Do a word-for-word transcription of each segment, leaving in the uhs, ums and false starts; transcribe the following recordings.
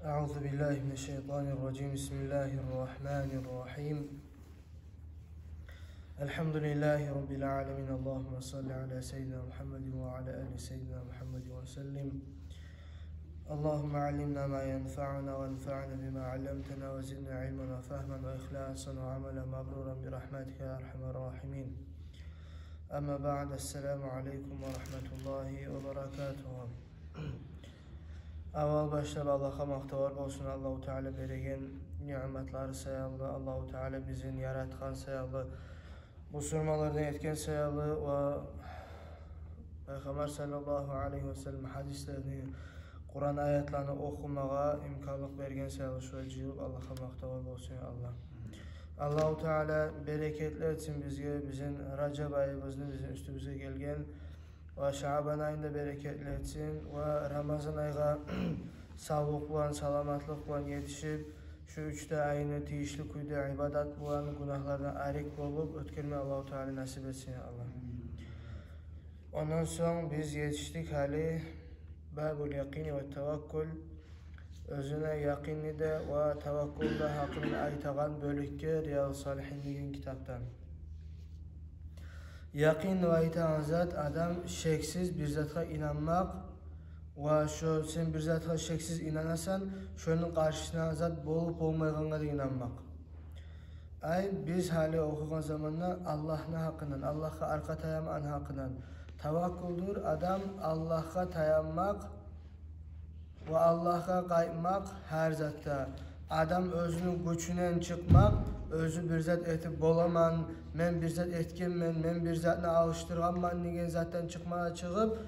أعوذ بالله من الشيطان الرجيم. بسم الله الرحمن الرحيم. الحمد لله رب العالمين. اللهم صل على سيدنا محمد وعلى آل سيدنا محمد وسلم. اللهم علمنا ما ينفعنا وانفعنا بما علمتنا وزدنا علما وفهما وإخلاصا وعملا مبرورا برحمتك يا أرحم الراحمين. أما بعد، السلام عليكم ورحمة الله وبركاته. Аввал башлап Аллагьгъа макътавлар болсун, Аллагьу Таала береген ниъматлары саялы, Аллагьу Таала бизин яратгъан саялы, бусурманлардан этген саялы ва Пайхаммар саллаллагьу алайгьи ва саллам гьадислерин, Къуран аятларын охумагъа имканлыкъ берген саялы шулай жыйылып Аллагьгъа макътавлар болсун, я Аллагь. Аллагьу Таала берекетли этсин бизге, бизин Ражаб айыбызны бизин уьстюбюзге гелген, ва Шаъбан айын да берекетли этсин, ва Рамазан айгъа савлукъ булан, саламатлыкъ булан етишип, шу уьч де айны тийишли кюйде ибадат булан, гюнагьлардан арек болуп оьтгерме Аллагьу Таала насип этсин, я Аллагь. Ондан сонг биз етишдик гьали Бабул якъини ва таваккул, оьзюне якъинни де ва таваккул да гьакъында айтагъан бёлюкге, Риядус Салигьин деген китапдан. Якъин деп айтагъан зат адам шексиз бир затгъа инанмакъ, ва шо сен бир затгъа шексиз инанасан, шону къаршысына зат болуп болмайгъангъа да инанмакъ. Ай, биз гьали охугъан заманда Аллагьны гьакъындан, Аллагьгъа аркъа таямакъны гьакъындан. Таваккулдур адам Аллагьгъа таянмакъ ва Аллагьгъа къайтмакъ гьар затда. Адам оьзюню гючюнден чыкъмакъ, оьзю бир зат этип боламан, мен бир зат этгенмен, мен бир затны алышдыргъанман деген затдан чыкъмагъа чыгъып,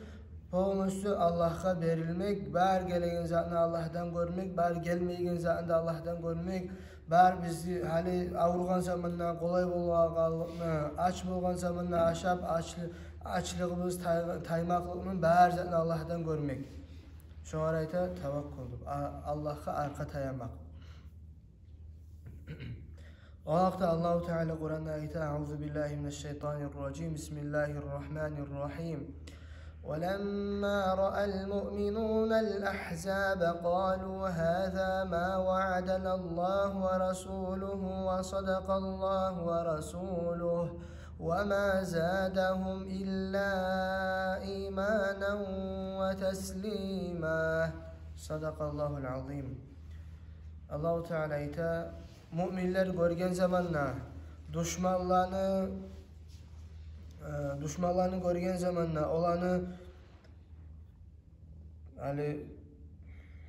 полностью Аллагьгъа берилмек, бар гелеген затны Аллагьдан гёрмек, бар гелмейген затны да Аллагьдан гёрмек, бар бизде гьали авругъан заманда къолай болгъанлыкъны, ач болгъан заманда ашап, ач-, ачлыгъыбыз тай-, таймакълыкъны, бар затны Аллагьдан гёрмек. Шогъар айта таваккул деп, а-, Аллагьгъа аркъа таямакъ. О вакътда Аллагьу Таала Къуранда айта: أعوذ بالله من الشيطان الرجيم. بسم الله الرحمن الرحيم. ولما رأى المؤمنون الأحزاب قالوا هذا ما وعدنا الله ورسوله وصدق الله ورسوله وما زادهم إلا إيمانا وتسليما. صدق الله العظيم. Аллагьу Таала айта, муъминлер гёрген заманда душманланы, э, душманланы гёрген заманда, оланы, гьали,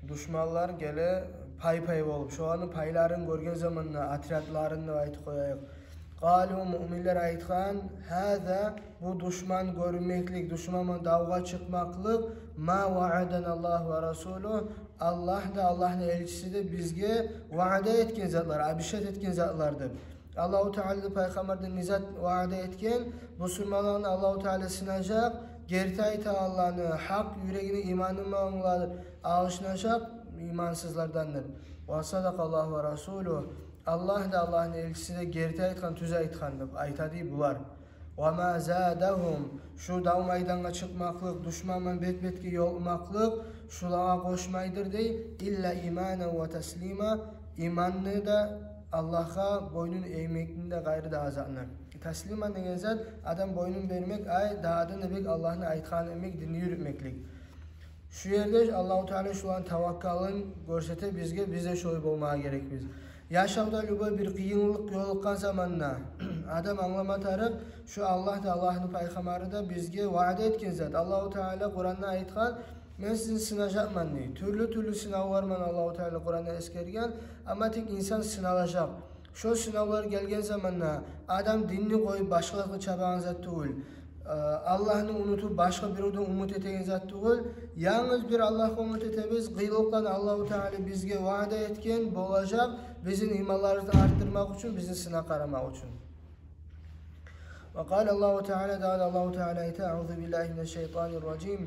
душманлар геле пай-пай болуп, шоланы пайларын гёрген заманда, отрядларын деп айтып къояйыкъ. Къалу, муъминлер айтгъан: гьаза, бу душман гёрмеклик, душман булан давгъа чыкъмакълыкъ, ма ваъадана Аллагьу ва расулугь, Аллагь да, Аллагьны элчиси де бизге ваъда этген затлар, обещать этген затлар деп. Аллагьу Таала да пайхаммардан не зат ваъда этген, бусурманланы Аллагьу Таала сынажакъ, герти айтагъанланы, гьакъ юрегине иманы булан алышынажакъ имансызлардан деп. Ва садакъа Аллагьу ва расулугь, Аллагь да, Аллагьны элчиси де герти айтгъан, тюз айтгъан деп айта дей булар. Ва ма задагьум, шу дав майдангъа чыкъмакълыкъ, душман булан бет-бетге ёлукъмакълыкъ шулагъа къошмайдыр дей, илла иманан ва таслима, иманны да, Аллагьгъа бойнун эймекни де къайры дагъы затны. Таслима деген зат адам бойнун бермек, ай, дагъы да не бек Аллагьны айтгъанын этмек, динни юрютмеклик. Шу ерде Аллагьу Таала шуланы таваккалын гёрсете бизге, биз де шолай болмагъа герекбиз. Яшавда любой бир къыйынлыкъ ёлукъгъан заманда адам англама тарыкъ, шу Аллагь да, Аллагьны пайхаммары да бизге ваъда этген зат. Аллагьу Таала Къуранда айтгъан: «Мен сизин сынажакъман», — дей. Тюрлю-тюрлю сынавлар булан Аллагьу Таала Къуранда эсгерген, амма тек инсан сыналажакъ. Шо сынавлар гелген заманда адам динни къоюп, башгъа затгъа чабагъан зат тюгюл. Э, Аллагьны унутуп, башгъа биревден умут этеген зат тюгюл. Янгыз бир Аллагьгъа умут этебиз. Къыйынлыкъланы Аллагьу Таала бизге ваъда этген, болажакъ, бизин иманларыбызны артдырмакъ учун, бизин сынап къарамакъ учун. Ва къала Аллагьу Таала, дагъы да Аллагьу Таала айта: أعوذ بالله من الشيطان الرجيم.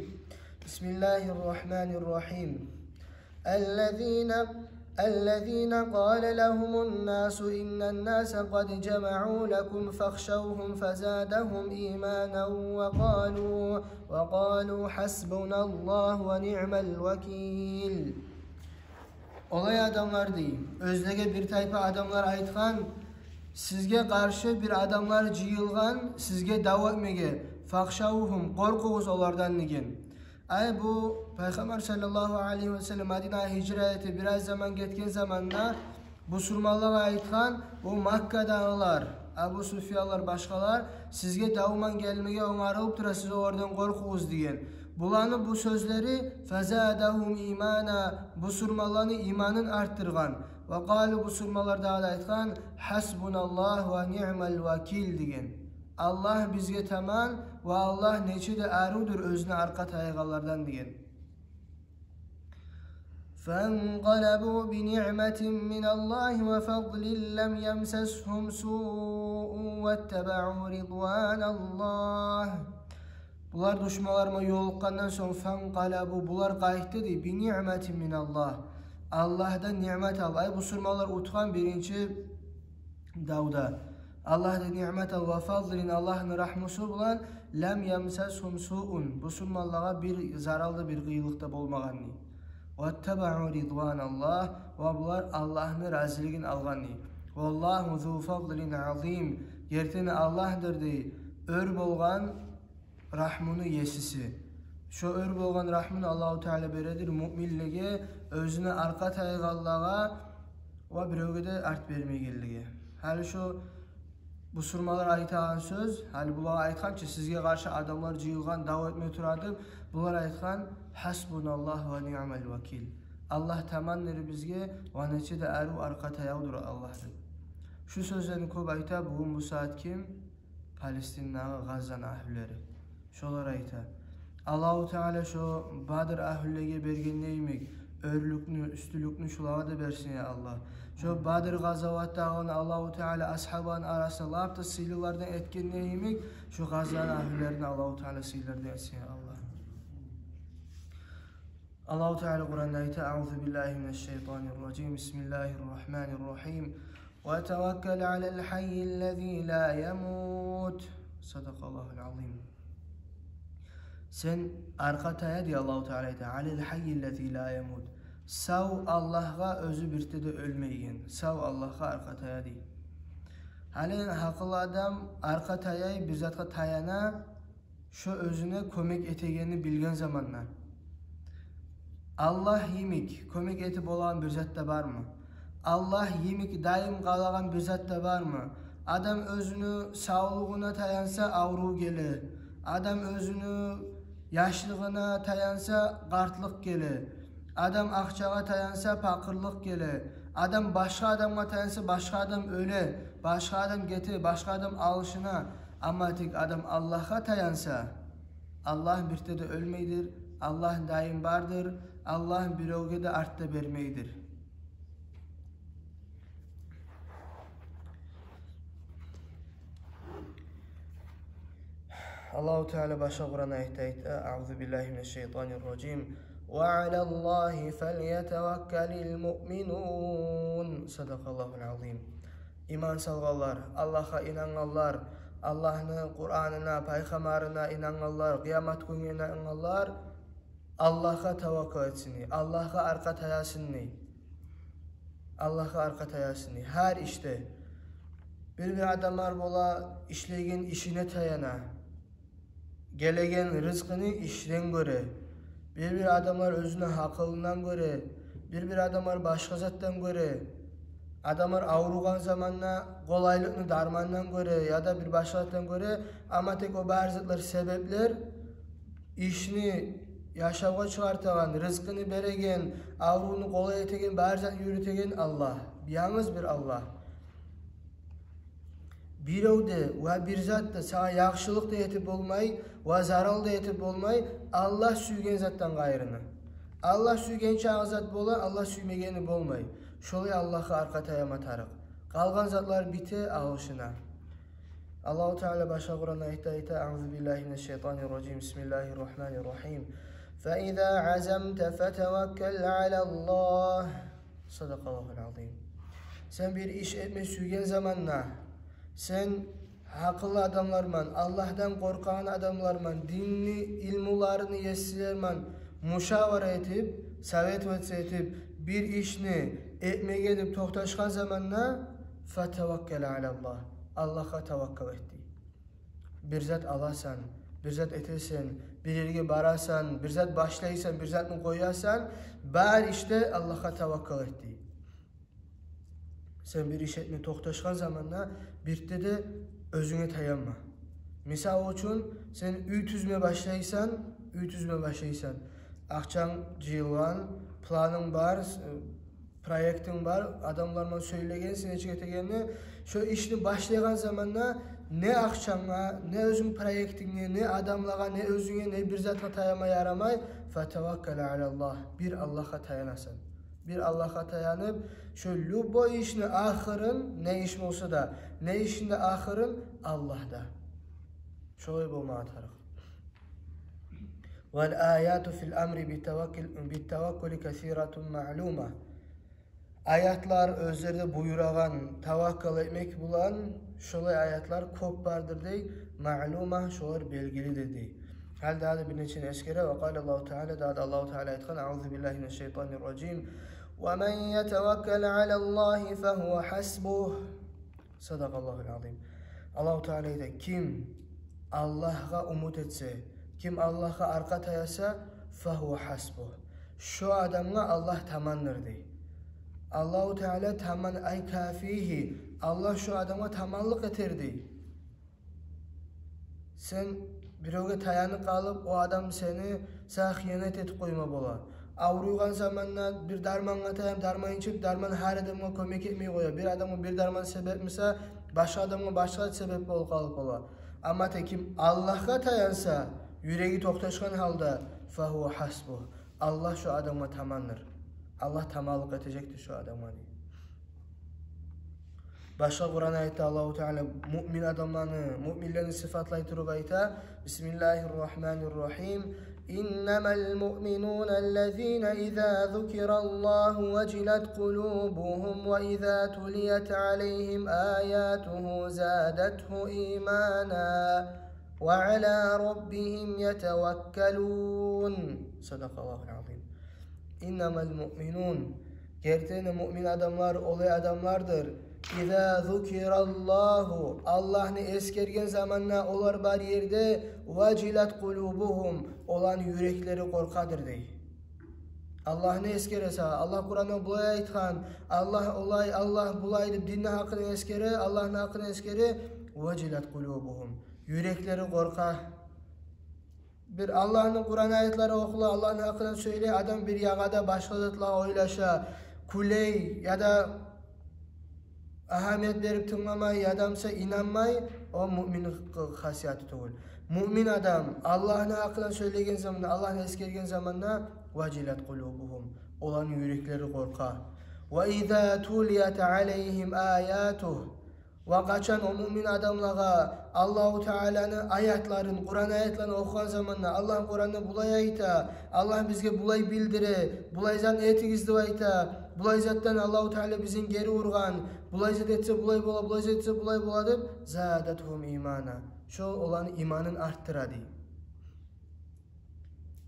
بسم الله الرحمن الرحيم. الذين، الذين قال لهم الناس إن الناس قد جمعوا لكم فاخشوهم فزادهم إيمانا وقالوا، وقالوا حسبنا الله ونعم الوكيل. Олай адамлар, дей, оьзлеге бир тайпа адамлар айтгъан: «Сизге къаршы бир адамлар жыйылгъан, сизге дав этмеге, фахшавгьум, къоркъугъуз олардан», — деген. Ай, бу Пайхаммар саллаллагьу алайгьи ва саллам Мадинагъа гьижра этип, бираз заман гетген заманда бусурманлагъа айтгъан, бу Маккадагъылар, Абу Суфьянлар, башгъалар: «Сизге давман гелмеге онгарылып тура, сиз олардан къоркъугъуз», — деген. Буланы бу сёзлери, фазадагьум имана, бусурманланы иманын артдыргъан. Ва къалу, бусурманлар дагъы да айтгъан: «Хасбуналлагь ва ниъмал вакил», — деген. «Аллагь бизге таман, ва Аллагь нече де арувдур оьзюне аркъа таягъанлардан», — деген. فانقلبوا بنعمة من الله وفضل لم يمسسهم سوء واتبعوا رضوان الله. Булар душманлар булан ёлукъгъандан сонг, фанкъалабу, булар къайтды, дей, биниъматин миналлагь, Аллагьдан ниъмат алып. Ай, бусурманлар утгъан биринчи давда. Аллагьдан ниъмат алып, ва фадлин, Аллагьны рагьмусу булан, лам ямсасгьум суун, бусурманлагъа бир зарал да, бир къыйынлыкъ да болмагъан, дей. Ваттабаъу ридваналлагь, ва булар Аллагьны разилигин алгъан, дей. Валлагьу зу фадлин азим, гертиден Аллагьдыр, дей, оьр болгъан рагьмуну есиси. Шо оьр болгъан рагьмуну Аллагьу Таала бередир муъминлеге, оьзюне аркъа тайгъанлагъа ва биревге де арт бермейгенлеге. Гьали шо бусурманлар айтагъан сёз, гьали булагъа айтгъан чы, сизге къаршы адамлар жыйылгъан, дав этме тура деп, булар айтгъан: «Хасбуналлагь ва ниъмал вакил». Аллагь тамандыр бизге, ва нече де арив аркъа таявдур Аллагь деп. Шу сёзлени кёп айта бугюн бу сагьат ким? Палестинадагъы, Гъаззаны агьлюлери. Шолар айта. Аллагьу Таала шо Бадр агьлюлеге берген йимик оьрлюкню, уьстюнлюкню шолагъа да берсин, я Аллагь. Шо Бадр къазаватдагъыны Аллагьу Таала асгьабаны арасында лап да сыйлылардан этген йимик, шо Гъаззаны агьлюлерин Аллагьу Таала сыйлылардан этсин, я Аллагь. Аллагьу Таала Къуранда айта: «Аузу биллагьи минаш шайтанир ражим. Бисмиллагьир рагьманир рагьим. Ва таваккал алал гьаййиллази ла ямут». Садакъаллагьул азим. Сен аркъа тая, дей Аллагьу Таала айта, алал гьаййиллази ла ямут. Сав Аллагьгъа, оьзю бирт де оьлмейген. Сав Аллагьгъа аркъа тая, дей. Гьали гьакъыллы адам аркъа таяй, бир затгъа таяна, шо оьзюне кёмек этегенни билген заманда. Аллагь йимик кёмек этип болагъан бир зат да бармы? Аллагь йимик даим къалагъан бир зат да бармы? Адам оьзюню савлугъуна таянса, аврув геле. Адам оьзюню яшлыгъына таянса, къартлыкъ геле. Адам акъчагъа таянса, пакъырлыкъ геле. Адам башгъа адамгъа таянса, башгъа адам оьле, башгъа адам гете, башгъа адам алышына. Амма тек адам Аллагьгъа таянса, Аллагь бирт де оьлмейдир, Аллагь даим бардыр, Аллагь биревге де арт да бермейдир. Аллагьу Таала башгъа Къуран аятда айта: «Аузу биллагьи минаш шайтанир ражим. Ва алаллагьи фальятаваккалил муъминун». Садакъаллагьул азим. Иман салгъанлар, Аллагьгъа инангъанлар, Аллагьны Къуранына, пайхаммарына инангъанлар, къыямат гюнге инангъанлар Аллагьгъа таваккал этсин, Аллагьгъа аркъа таясын. Аллагьгъа аркъа таясын гьар ишде. Бир-бир адамлар бола, ишлейген ишине таяна, гелеген рызкъыны ишден гёре. Бир-бир адамлар оьзюню гьакъылындан гёре. Бир-бир адамлар башгъа затдан гёре. Адамлар авругъан заманда къолайлыкъны дармандан гёре яда бир башгъа затдан гёре. Амма тек о бары затлар себеплер, ишни яшавгъа чыгъартагъан, рызкъыны береген, аврувну къолай этеген, бары затны юрютеген Аллагь. Янгыз бир Аллагь. Бирев де ва бир зат да сагъа яхшылыкъ да этип болмай, ва зарал да этип болмай, Аллагь сюйген затдан къайрыны. Аллагь сюйген чакъы зат бола, Аллагь сюймегени болмай. Шолай Аллагьгъа аркъа таяма тарыкъ. Къалгъан затлар бите, алышына. Аллагьу Таала башгъа Къуран аятда айта: «Аузу биллагьи минаш шайтанир ражим. Бисмиллагьир рагьманир рагьим. Фаиза азамта фатаваккал алаллагь». Садакъаллагьул азим. Сен бир иш этме сюйген заманда, сен гьакъыллы адамлар булан, Аллагьдан къоркъагъан адамлар булан, динни илмуларыны есилери булан мушавара этип, советоваться этип, бир ишни этмеге деп токъташгъан заманда, фатаваккал алаллагь, Аллагьгъа таваккал эт дей. Бир зат аласан, бир зат этесен, бир ерге барасан, бир зат башлайсан, бир затны къоясан, бар ишде Аллагьгъа таваккал эт дей. Сен бир иш этме токъташгъан заманда бирде де оьзюнге таянма. Мисал учун, сен уьй тизме башлайсан, уьй тизме башлайсан. Акъчанг жыйылгъан, планынг бар, с-, проектинг бар, адамлар булан сёйлегенсен, нечик этегенни. Шо ишни башлайгъан заманда не акъчанга, не оьзюнг проектинге, не адамлагъа, не оьзюнге, не бир затгъа таянма ярамай. Фатаваккал алаллагь. Бир Аллагьгъа таянасан. Бир Аллагьгъа таянып, шо любой ишни ахырын, не иш болса да, не ишни де ахырын Аллагьда. Шолай болмагъа тарыкъ. Вал аяту фил амри бит таваккул, бит таваккули касиратун маълума. Аятлар, оьзлерде буюрагъан таваккал этмек булан, шолай аятлар кёп бардыр дей, маълума, шолар белгилидир дей. Гьали дагъы да бир нечени эсгере, ва къала Аллагьу Таала, дагъы да Аллагьу Таала айтгъан: «Аузу биллагьи минаш шайтанир ражим. Ва ман ятаваккал алаллагьи фагьува хасбугь». Садакъаллагьул азим. Аллагьу Таала айта: «Ким Аллагьгъа умут этсе, ким Аллагьгъа аркъа таяса, фагьува хасбугь. Шо адамгъа Аллагь тамандыр», — дей. Аллагьу Таала таман, ай кафигьи. Аллагь шо адамгъа таманлыкъ этер дей. Сен биревге таянып къалып, о адам сени, сагъа хыянат этип къойма бола. Авруйгъан заманда бир дармангъа таян, дарман ичип, дарман гьар адамгъа кёмек этмей къоя. Бир адамгъа бир дарман себеп буса, башгъа адамгъа башгъа себеп болуп къалып бола. Амма тек ким Аллагьгъа таянса, юреги токъташгъан гьалда, фагьува хасбугь. Аллагь шо адамгъа тамандыр. Аллагь таманлыкъ этежекдир шо адамгъа дей. Башгъа Къуран аятда Аллагьу Таала муъмин адамланы, муъминлени сыфатлай туруп айта: «Бисмиллагьир рагьманир рагьим. Иннамал муъминуна аллазина иза зукираллагьу важилат къулубугьум ва иза тулият алайгьим аятугьу задатгьум имана ва ала раббигьим ятаваккалун». Садакъаллагьул азим. Иннамал муъминун. Гертиден де муъмин адамлар олай адамлардыр. Иза зукираллагьу. Аллагьны эсгерген заманда олар бар ерде, важилат къулубугьум. Оланы юреклери къоркъадыр дей. Аллагьны эсгересе, Аллагь Къуранда булай айтгъан, Аллагь олай, Аллагь булай деп динни гьакъын эсгере, Аллагьны гьакъын эсгере, важилат къулубугьум. Юреклери къоркъа. Бир Аллагьны Къуран аятлары охула, Аллагьны гьакъындан сёйлей, адам бир ягъада башгъа затлагъа ойлаша, кюлей, яда агьамият берип тынгламай, яда буса инанмай, о муъмин хасияты тюгюл. Муъмин адам Аллагьны гьакъындан сёйлеген заманда, Аллагьны эсгерген заманда, важилат къулубугьум, оланы юреклери къоркъа. Ва иза тулият алайгьим аятугь. Ва къачан о муъмин адамлагъа Аллагьу Тааланы аятларын, Къуран аятларын охугъан заманда, Аллагь Къуранда булай айта, Аллагь бизге булай билдире, булай зат этигиз деп айта, булай затдан Аллагьу Таала бизин гери ургъан, булай зат этсе булай бола, булай зат этсе булай бола деп, задатгьум имана. Шо оланы иманын артдыра дей.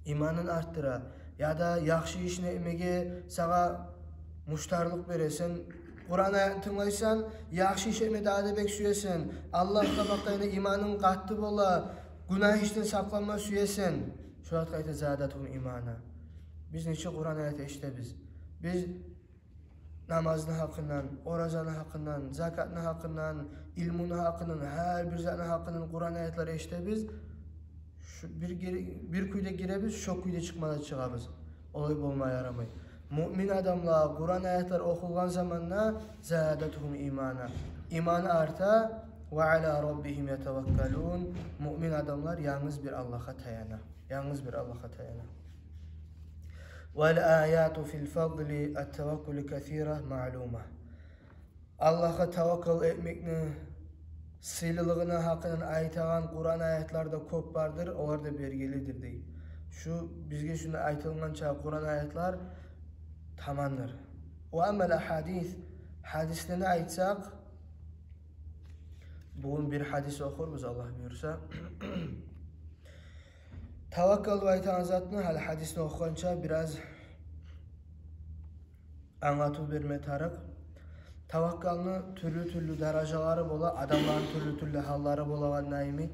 Иманын артдыра. Яда яхшы ишни этмеге сагъа муштарлыкъ бере. Сен Къуран аятны тынглайсан, яхшы иш этме дагъы да бек сюесен. Аллагьгъа бакъгъанда иманынг къатты бола, гюнагь ишден сакъланма сюесен. Шо затгъа айта: задатгьум имана. Биз нече Къуран аят эшитебиз. Биз намазны гьакъындан, оразаны гьакъындан, закатны гьакъындан, илмуну гьакъындан, гьар бир затны гьакъындан Къуран аятлар эшитебиз. Шу бир гире-, бир кюйде гиребиз, шо кюйде чыкъма да чыгъабыз. Олай болма ярамай. Муъмин адамлагъа Къуран аятлар охулгъан заманда, задатгьум имана. Иманы арта, ва ала раббигьим ятаваккалун. Муъмин адамлар янгыз бир Аллагьгъа таяна. Янгыз бир Аллагьгъа таяна. Вал аяту фил фадли ат-таваккули касира маълума. Аллагьгъа таваккал этмекни сыйлылыгъыны гьакъындан айтагъан Къуран аятлар да кёп бардыр, олар да белгилидир дей. Шу бизге шуну айтылгъанча Къуран аятлар тамандыр. Ва аммал ахадис, гьадислени айтсакъ, бугюн бир гьадис охурбуз, Аллагь буюрса. Таваккал деп айтагъан затны, гьали гьадисни охугъанча бираз англатыв берме тарыкъ. Таваккалны тюрлю-тюрлю даражалары бола, адамланы тюрлю-тюрлю гьаллары болагъан йимик.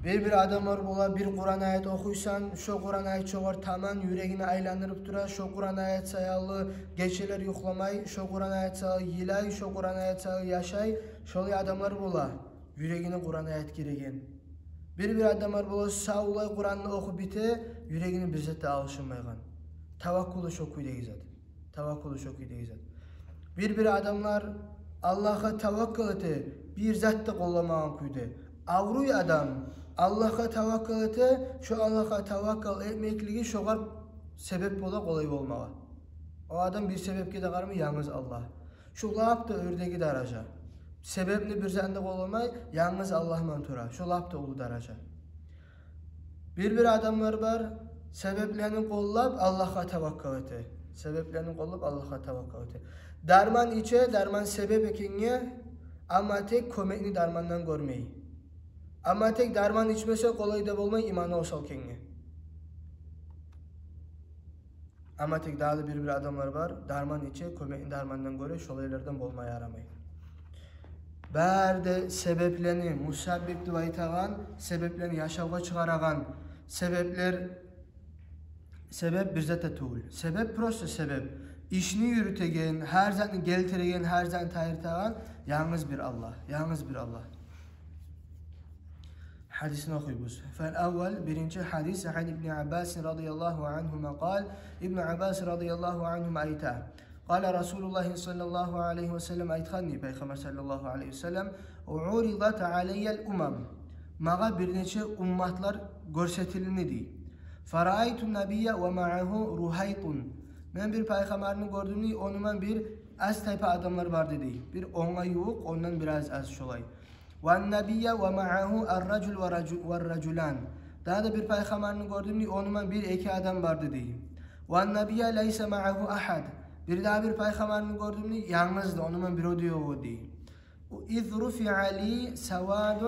Бир-бир адамлар бола, бир Къуран аят охуйсан, шо Къуран аят шогъар таман юрегин айландырып тура, шо Къуран аят саялы гечелер юхламай, шо Къуран аят саялы йылай, шо Къуран аят саялы яшай, шолай адамлар бола, юрегине Къуран аят гиреген. Бир-бир адамлар бола, савлай Къуранны охуп бите, юрегине бир зат да алышынмайгъан. Таваккулу шо кюйдеги зат. Таваккулу шо кюйдеги зат. Бир-бир адамлар Аллагьгъа таваккал эте, бир зат да къолламагъан кюйде. Авруй адам, Аллагьгъа таваккал эте, шо Аллагьгъа таваккал этмеклиги шогъар себеп бола къолай болмагъа. О адам бир себепге де къарамай, янгыз Аллагь. Шо лап да оьрдеги даража. Себепни бир затны да къолламай, янгыз Аллагьман тура. Шо лап да уллу даража. Бир-бир адамлар бар, себеплени къоллап, Аллагьгъа таваккал эте. Себеплени къоллап, Аллагьгъа таваккал эте. Дарман иче, дарман себеп экенге, амма тек кёмекни дармандан гёрмей. Амма тек дарман ичмесе, къолай да болмай, иманы осал экенге. Амма тек дагъы да бир-бир адамлар бар, дарман иче, кёмекни дармандан гёре, шолайлардан болма ярамай. Бары да себеплени, мусаббиб деп айтагъан, себеплени яшавгъа чыгъарагъан себеплер, себеп бир зат да тюгюл. Себеп просто себеп. Ишни юрютеген, гьар затны гелтиреген, гьар затны тайдыртагъан янгыз бир Аллагь, янгыз бир Аллагь. Гьадисни охуйбуз. فالأول, биринчи гьадис, عن ابن عباس رضي الله عنهما قال, Ибну Аббас радияллагьу ангьума айта: قال رسول الله صلى الله عليه وسلم, айтгъан дей Пайхаммар саллаллагьу алайгьи ва саллам: عرضت علي الأمم, магъа бир нече умматлар гёрсетилинди дей. فرأيت النبي ومعه رهيط, мен бир пайхаммарны гёрдюм дей, ону булан бир аз тайпа адамлар бар эди дей. Бир онгъа ювукъ, ондан бир аз, аз шолай. والنبي ومعه الرجل ورجو-، والرجلان. Дагъы да бир пайхаммарны гёрдюм дей, ону булан бир-эки адам бар эди дей. والنبي ليس معه أحد. Бир дагъы бир пайхаммарны гёрдюм дей, янгызды, ону булан бирев де ёкъ эди дей. إذ رفع لي سواد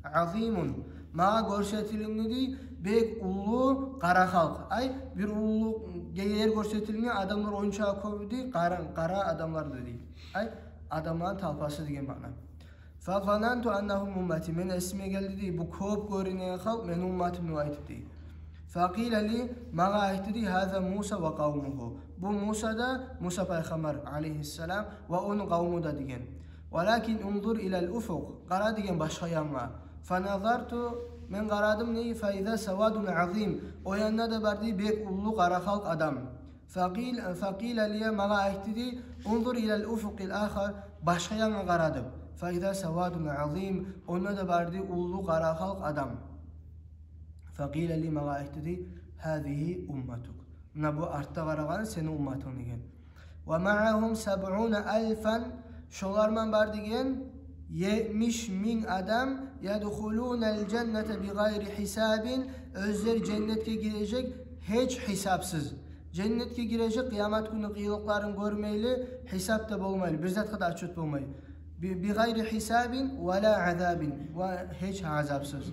عظيم. Магъа гёрсетилинди дей бек уллу къара халкъ. Ай, бир уллу ер гёрсетилинген, адамлар онча кёп эди дей, къара, къара адамлар эди дей. Ай, адамланы толпасы деген маъна. فظننت أنهم أمتي. Мени эсиме гелди дей, бу кёп гёрюнеген халкъ мени умматым деп айтып дей. فقيل لي, магъа айтды дей: هذا موسى وقومه. Бу Муса да, Муса пайхаммар алайгьиссалам, ва ону къавму да деген. ولكن انظر إلى الأفق. Къара деген башгъа янгъа. فنظرت, мен къарадым дей, فإذا سواد عظيم. О янда да бар дей бек уллу къара халкъ адам. فقيل، فقيل لي, магъа айтды дей: انظر إلى الأفق الآخر, башгъа янгъа къара деп. فإذا سواد عظيم, онда да бар дей уллу къара халкъ адам. فقيل لي, магъа айтды дей: هذه أمتك. Муна бу артда къарагъан сени умматынг деген. ومعهم سبعون ألفا, шолар булан бар деген етмиш минг адам, يدخلون الجنة بغير حساب, оьзлер женнетге гирежек гьеч гьисапсыз. Женнетге гирежек, къыямат гюнню къыйынлыкъларын гёрмейли, гьисап да болмайлы, бир затгъа да отчёт болмай. بغير حساب ولا عذاب, ва гьеч азапсыз.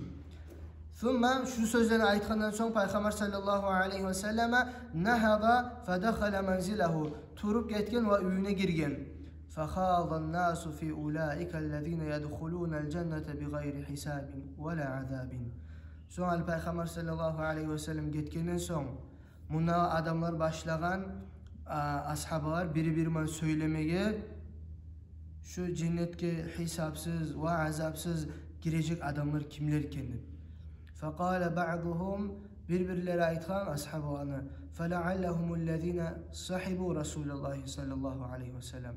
ثم, шу сёзлени айтгъандан сонг Пайхаммар саллаллагьу алайгьи ва саллам نهض فدخل منزله, туруп гетген ва уьюне гирген. فخاض الناس في أولئك الذين يدخلون الجنة بغير حساب ولا عذاب. Сонг гьали Пайхаммар саллаллагьу алайгьи ва саллам гетгенден сонг, мунда адамлар башлагъан, а, асгьабалар бири-бири булан сёйлемеге, шу женнетге гьисапсыз ва азапсыз гирежек адамлар кимлер экен деп. فقال بعضهم, бир-бирлери айтгъан асгьабаланы: فلعلهم الذين صحبوا رسول الله صلى الله عليه وسلم.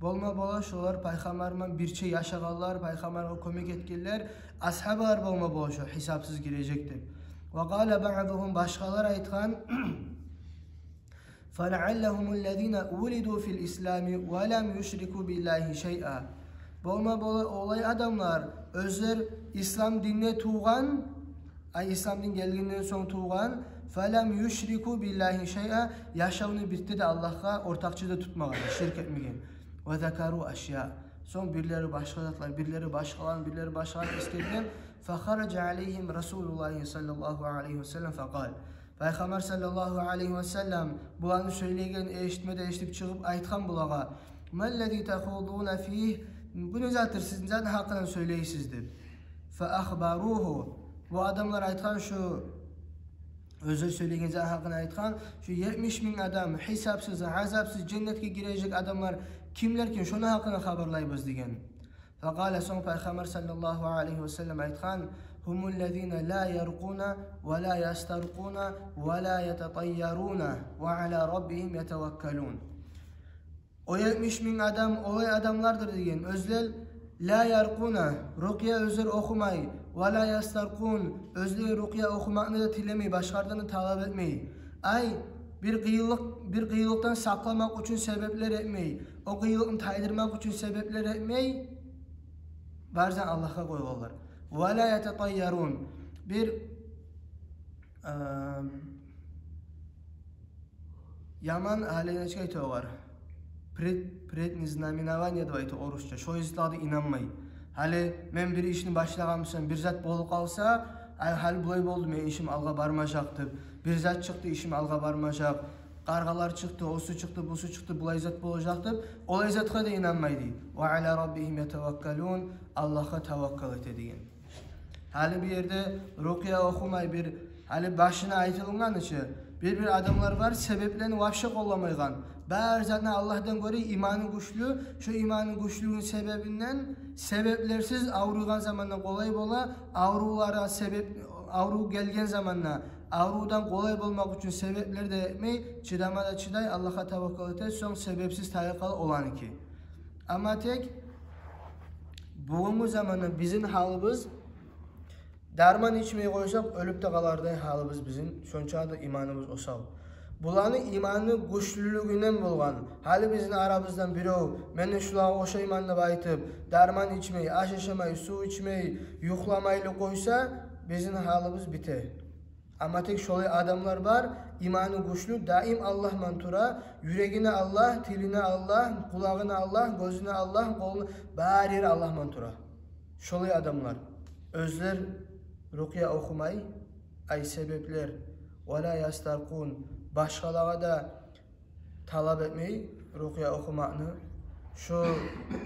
Болма бола, шолар Пайхаммар булан бирче яшагъанлар, Пайхаммаргъа кёмек этгенлер, асгьабалар болма бола шо гьисапсыз гирежек деп. وقال بعضهم, башгъалар айтгъан: فلعلهم الذين ولدوا في الإسلام ولم يشركوا بالله شيئا. Болма бола, олай адамлар, оьзлер ислам динде тувгъан, ай, ислам дин гелгенден сонг тувгъан, فلم يشركوا بالله شيئا, яшавну бирде де Аллагьгъа ортакъчы да тутмагъан, ширк этмеген. وذكروا أشياء. Сонг бирлери башгъа затлар, бирлери башгъаланы, бирлери башгъаланы эсгерген. فخرج عليهم رسول الله صلى الله عليه وسلم فقال. Пайхаммар саллаллагьу алайгьи ва саллам буланы сёйлегенин эшитме де эшитип чыгъып, айтгъан булагъа: «Маллази тахудуна фигь? Бу не затдыр, сиз не затны гьакъындан сёйлейсиз?» — деп. Фа ахбаругьу. Бу адамлар айтгъан, шу оьзлер сёйлеген затны гьакъында айтгъан, шу етмиш минг адам, гьисапсыз, азапсыз женнетге гирежек адамлар кимлер экен, шону гьакъында хабарлайбыз деген. Факъала, сонг Пайхаммар саллаллагьу алайгьи ва саллам айтгъан: «Гьумуллазина ла яркъуна ва ла ястаркъуна ва ла ятатайяруна ва ала раббигьим ятаваккалун». О етмиш минг адам олай адамлардыр деген. Оьзлер ла яркъуна, рукъя оьзлер охумай, ва ла ястаркъун, оьзлеге рукъя охумакъны да тилемей, башгъалардан да талап этмей. Ай, бир къыйынлыкъ, бир къыйынлыкъдан сакъламакъ учун себеплер этмей, о къыйынлыкъны тайдырмакъ учун себеплер этмей, барзан Аллагьгъа къойгъанлар. Ва ла ятатайярун. Бир, ам, яман, гьали нечик айта огъар? Пред-, предназнаменование деп айта орусча. Шо языкълагъа да инанмай. Гьали мен бир ишни башлагъан бусам, бир зат болуп къалса, ай, гьали булай болду, мени ишим алгъа бармажакъ деп. Бир зат чыкъды, ишим алгъа бармажакъ. Къаргъалар чыкъды, осу чыкъды, бусу чыкъды, булай зат болажакъ деп, олай затгъа да инанмай дей. Ва ала раббигьим ятаваккалун, Аллагьгъа таваккал эте деген. Гьали бу ерде рукъя охумай, бир, гьали башына айтылгъан ичи, бир-бир адамлар бар, себеплени вообще къолламайгъан. Бар затны Аллагьдан гёре иманы гючлю, шо иманы гючлюгюн себебинден себеплерсиз авруйгъан заманда къолай бола, аврувларгъа себеп, аврув гелген заманда аврувдан къолай болмакъ учун себеплер де этмей, чыдама да чыдай, Аллагьгъа таваккал эте, сонг себепсиз тайып къала оланыки. Амма тек бугюнгю заманда бизин гьалыбыз, дарман ичмей къойсакъ, оьлюп де къалардай гьалыбыз бизин, шончакъы да иманыбыз осал. Буланы иманы гючлюлюгюнден болгъан. Гьали бизин арабыздан бирев, мен де шулагъа ошайман деп айтып, дарман ичмей, аш ашамай, сув ичмей, юхламайлы къойса, бизин гьалыбыз бите. Амма тек шолай адамлар бар, иманы гючлю, даим Аллагьман тура, юрегине Аллагь, тилине Аллагь, къулагъына Аллагь, гёзюне Аллагь, къолуна, бар ери Аллагьман тура. Шолай адамлар. Оьзлер рукъя охумай, ай, себеплер, ва ла ястаркъун, башгъалагъа да талап этмей рукъя охумакъны, шу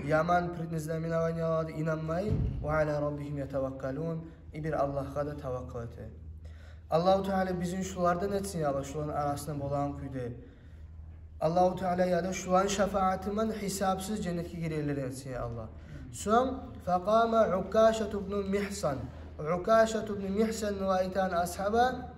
яман предназнаменованияларгъа да инанмай, ва ала раббигьим ятаваккалун, и бир Аллагьгъа да таваккал эте. Аллагьу Таала бизин шулардан этсин, я Аллагь, шуланы арасында болагъан кюйде. Аллагьу Таала яда шуланы шафаатыман гьисапсыз женнетге гирегенлерден этсин, я Аллагь. Сонг, факъама Укашату бну Мигьсан. Укашату бну Мигьсан деп айтагъан асгьаба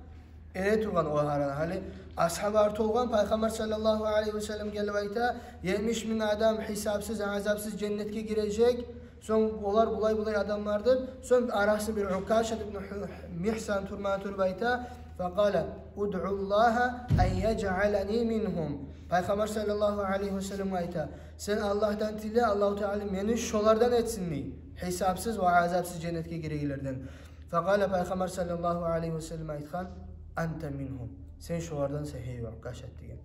эретургъан о арада. Гьали асгьабалар толгъан, Пайхаммар саллаллагьу алайгьи ва саллам гелип айта, етмиш минг адам гьисапсыз, азапсыз женнетге гирежек. Сонг олар булай-булай адамлар деп, сонг арасында бир Укашат ибн Ху-, Мигьсан турма туруп айта, факъала: «Удъу Аллагьа ан яжъалани мингьум». Пайхаммар саллаллагьу алайгьи ва саллам айта: «Сен Аллагьдан тиле, Аллагьу Таала мени шолардан этсин», — дей. Гьисапсыз ва азапсыз женнетге гирегенлерден. Факъала, Пайхаммар саллаллагьу алайгьи ва саллам айтгъан: «Анта мингьум». Сен шолардан, сен, гьей Укашат, деген.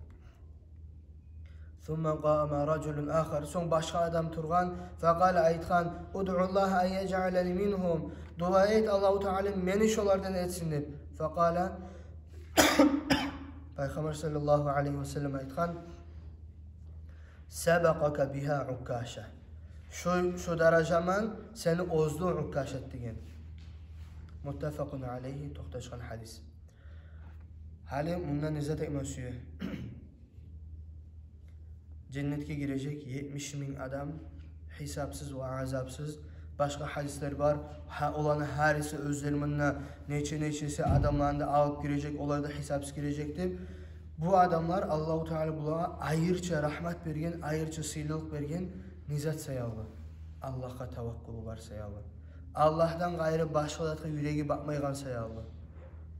Сумма къама ражулун ахар. Сонг башгъа адам тургъан. Факъала, айтгъан: «Удъу Аллагьа ан яжъалани мингьум». Дуа эт, Аллагьу Таала мени шолардан этсин деп. Факъала, Пайхаммар саллаллагьу алайгьи ва саллам айтгъан: «Сабакъака бигьа Укаша». Шо, шо даражаман сени озду Укашат, деген. Муттафакъун алайгьи, токъташгъан гьадис. Гьали мундан не зат айтма сюе? Женнетге гирежек етмиш минг адам, гьисапсыз ва азапсыз. Башгъа гьадислер бар. Гьа, оланы гьариси оьзлер мунда нече-нечеси адамланы да алып гирежек, олар да гьисапсыз гирежек деп. Бу адамлар, Аллагьу Таала булагъа айрыча рагьмат берген, айрыча сыйлылыкъ берген, не зат саялы? Аллагьгъа таваккулу бар саялы. Аллагьдан къайры башгъа затгъа юреги бакъмайгъан саялы.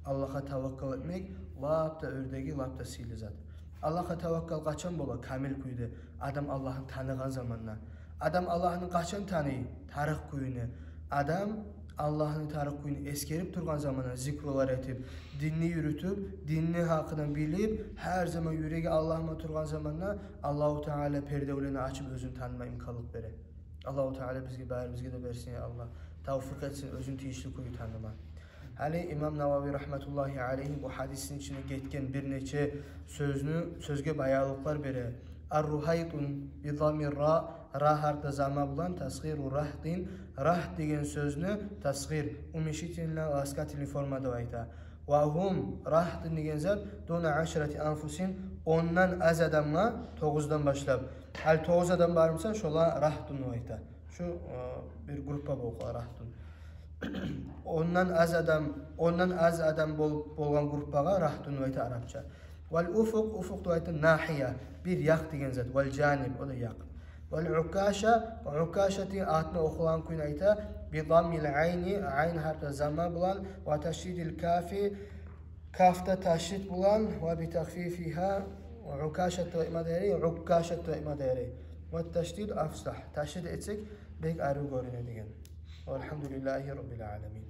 Аллагьгъа таваккал этмек лап да оьрдеги, лап да сыйлы зат. Аллагьгъа таваккал къачан бола? Камил кюйде. Адам Аллагьны таныгъан заманда. Адам Аллагьны къачан таный? Тарыкъ кюйюне. Адам Аллагьны тарыкъ кюйюн эсгерип тургъан заманда, зикрулар этип, динни юрютюп, динни гьакъындан билип, гьар заман юреги Аллагьман тургъан заманда Аллагьу Таала пердевлени ачып, оьзюн таныма имканлыкъ бере. Аллагьу Таала бизге, барибизге де берсин, я Аллагь. Тавфикъ этсин оьзюн тийишли кюйде таныма. Гьали имам Навави рагьматуллагьи алайгьи бу гьадисни ичинде гетген бир нече сёзню, сёзге баянлыкълар бере. Ар-ругьайтун би замми ра, ра гьарпда замма булан, тасгъиру рагьтин, рагьт деген сёзню тасгъир, уменьшительно-ласкательный форма деп айта. Ва гьум, рагьтин деген зат, дуна ашрати анфусин, ондан аз адамгъа, тогъуздан башлап. Гьали тогъуз адам бар буса, шолагъа рагьтун деп айта. Шу, э, бир группа болгъан рагьтун. Ондан аз адам, ондан аз адам бол-, болгъан группагъа рагьтун деп айта арапча. Вал уфукъ, уфукъ деп айта нагьия, бир якъ деген зат. Вал жаниб, о да якъ. Вал укаша, укаша деген атны охулагъан кюйню айта. Би заммил айни, айн гьарпда замма булан, ва ташдидил кафи, кафда ташдид булан, ва би тахфифигьа, укашат деп айтма да ярай, уккашат деп айтма да ярай. Ва ташдид афсагь. Ташдид этсек, бек арив гёрюне деген. Валгьамдулиллагьи раббил аламин.